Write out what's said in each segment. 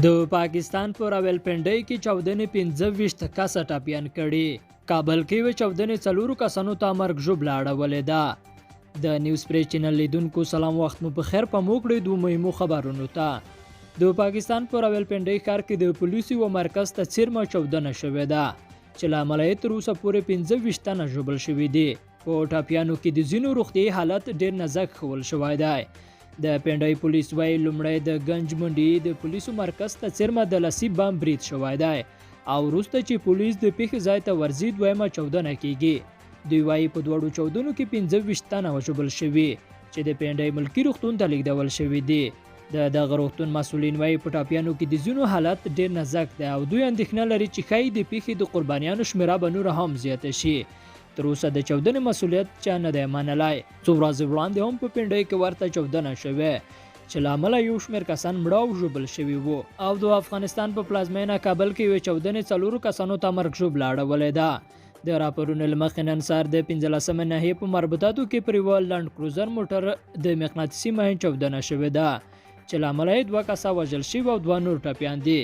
د پاکستان په راولپنډۍ کې چاودنې 25 کسه ټپیان کړي. کابل کې یوې چاودنې څلورو کسانو ته مرګ ژوبله اړولې ده. د نیوز پرې چینل لیدونکو سلام، وخت مو په خیر. پام وکړئ دوو مهمو خبرونو ته. د پاکستان په راولپنډۍ ښار کې د پولیسو یوه مرکز ته څیرمه چاودنه شوې ده چې له امله یې تر اوسه پورې 25 تنه ژوبل شوي دي. په ټپیانو کې د ځینو روغتیايي حالت ډېر نازک ښوول شوی دی. د پنډۍ پولیس وایي، لومړی د ګنج منډي د پولیسو مرکز ته څیرمه د لاسي بم برید شوی دی او وروسته چې پولیس د پیښې ځای ته ورځي، دویمه چاودنه کیږي. دوی وایي، په دواړو چاودنو کې 25 تنه وژوبل شوي چې د پنډۍ ملکي روغتون ته لیږدول شوي دي. د دغه روغتون مسؤلین وایي، په ټاپیانو کې د ځینو حالت ډېر نازک دی او دوی اندېښنه لري چې ښایي د پیښې د قربانیانو شمېره به نوره هم زیاته شي. تر اوسه د چاودنې مسؤلیت چا نه دی منلی. څو ورځې وړاندې هم په پنډۍ کې ورته چاودنه شوې چې له امله یو شمېر کسان مړه او ژوبل شوي وو. او د افغانستان په پلازمېنه کابل کې یوې چاودنې څلورو کسانو ته مرګ ژوبله اړولې ده. د راپورونو له مخې، نن سهار د 15مې ناحیې په مربوطاتو کې پر یوه لنډ کروزر موټر د مقناطیسي ماین چاودنه شوې ده چې له امله یې دوه کسه وژل شوي او دوه نور ټپیان دي.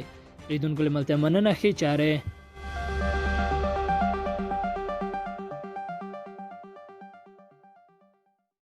لیدونکو له ملتیا مننه، ښې چارې.